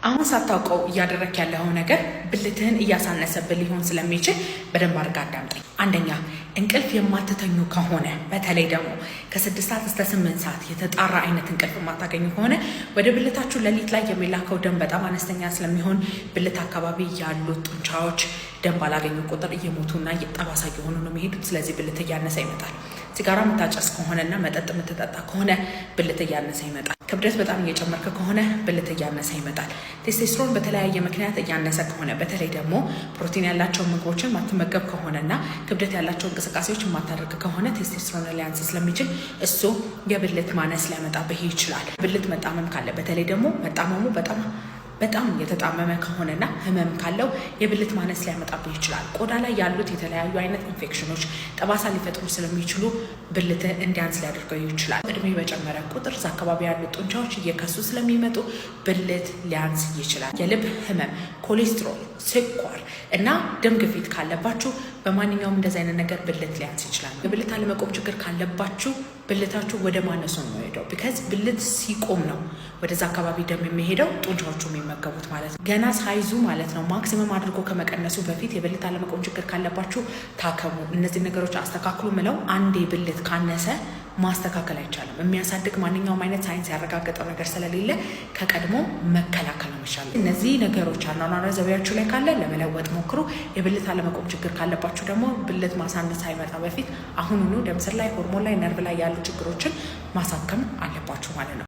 አሁን ሳታውቀው እያደረክ ያለው ነገር ብልትህን እያሳነሰብህ ሊሆን ስለሚችል በደንብ አድርገህ አዳምጠኝ። አንደኛ፣ እንቅልፍ የማትተኙ ከሆነ፣ በተለይ ደግሞ ከ6 ሰዓት እስከ 8 ሰዓት የተጣራ አይነት እንቅልፍ የማታገኙ ከሆነ፣ ወደ ብልታችሁ ሌሊት ላይ የሚላከው ደም በጣም አነስተኛ ስለሚሆን ብልት አካባቢ ያሉት ጡንቻዎች ደም ባላገኙ ቁጥር እየሞቱና ጠባሳ እየሆኑ ነው የሚሄዱት። ስለዚህ ብልት እያነሰ ይመጣል። ሲጋራ የምታጨስ ከሆነና መጠጥ የምትጠጣ ከሆነ ብልት እያነሰ ይመጣል። ክብደት በጣም እየጨመርክ ከሆነ ብልት እያነሰ ይመጣል። ቴስቴስትሮን በተለያየ ምክንያት እያነሰ ከሆነ፣ በተለይ ደግሞ ፕሮቲን ያላቸው ምግቦችን ማትመገብ ከሆነና ክብደት ያላቸው እንቅስቃሴዎች የማታደርግ ከሆነ ቴስቴስትሮን ሊያንስ ስለሚችል እሱ የብልት ማነስ ሊያመጣብህ ይችላል። ብልት መጣመም ካለ፣ በተለይ ደግሞ መጣመሙ በጣም በጣም የተጣመመ ከሆነና ህመም ካለው የብልት ማነስ ሊያመጣብህ ይችላል። ቆዳ ላይ ያሉት የተለያዩ አይነት ኢንፌክሽኖች ጠባሳ ሊፈጥሩ ስለሚችሉ ብልት እንዲያንስ ሊያደርገው ይችላል። እድሜ በጨመረ ቁጥር እዛ አካባቢ ያሉት ጡንቻዎች እየከሱ ስለሚመጡ ብልት ሊያንስ ይችላል። የልብ ህመም፣ ኮሌስትሮል፣ ስኳር እና ደም ግፊት ካለባችሁ በማንኛውም እንደዚህ አይነት ነገር ብልት ሊያንስ ይችላል። የብልት አለመቆም ችግር ካለባችሁ ብልታችሁ ወደ ማነሱ ነው የሚሄደው። Because ብልት ሲቆም ነው ወደዛ አካባቢ ደም የሚሄደው፣ ጡንቻዎቹ የሚመገቡት ማለት ነው። ገና ሳይዙ ማለት ነው፣ maximum አድርጎ ከመቀነሱ በፊት የብልት አለመቆም ችግር ካለባችሁ ታከሙ። እነዚህ ነገሮች አስተካክሉ ምለው አንዴ ብልት ካነሰ ማስተካከል አይቻልም። የሚያሳድግ ማንኛውም አይነት ሳይንስ ያረጋገጠው ነገር ስለሌለ ከቀድሞ መከላከል ነው የሚሻለው። እነዚህ ነገሮች አኗኗር ዘይቤያችሁ ላይ ካለ ለመለወጥ ሞክሩ። የብልት አለመቆም ችግር ካለባችሁ ደግሞ ብልት ማሳነስ ሳይመጣ በፊት አሁኑኑ ደም ስር ላይ፣ ሆርሞን ላይ፣ ነርቭ ላይ ያሉ ችግሮችን ማሳከም አለባችሁ ማለት ነው።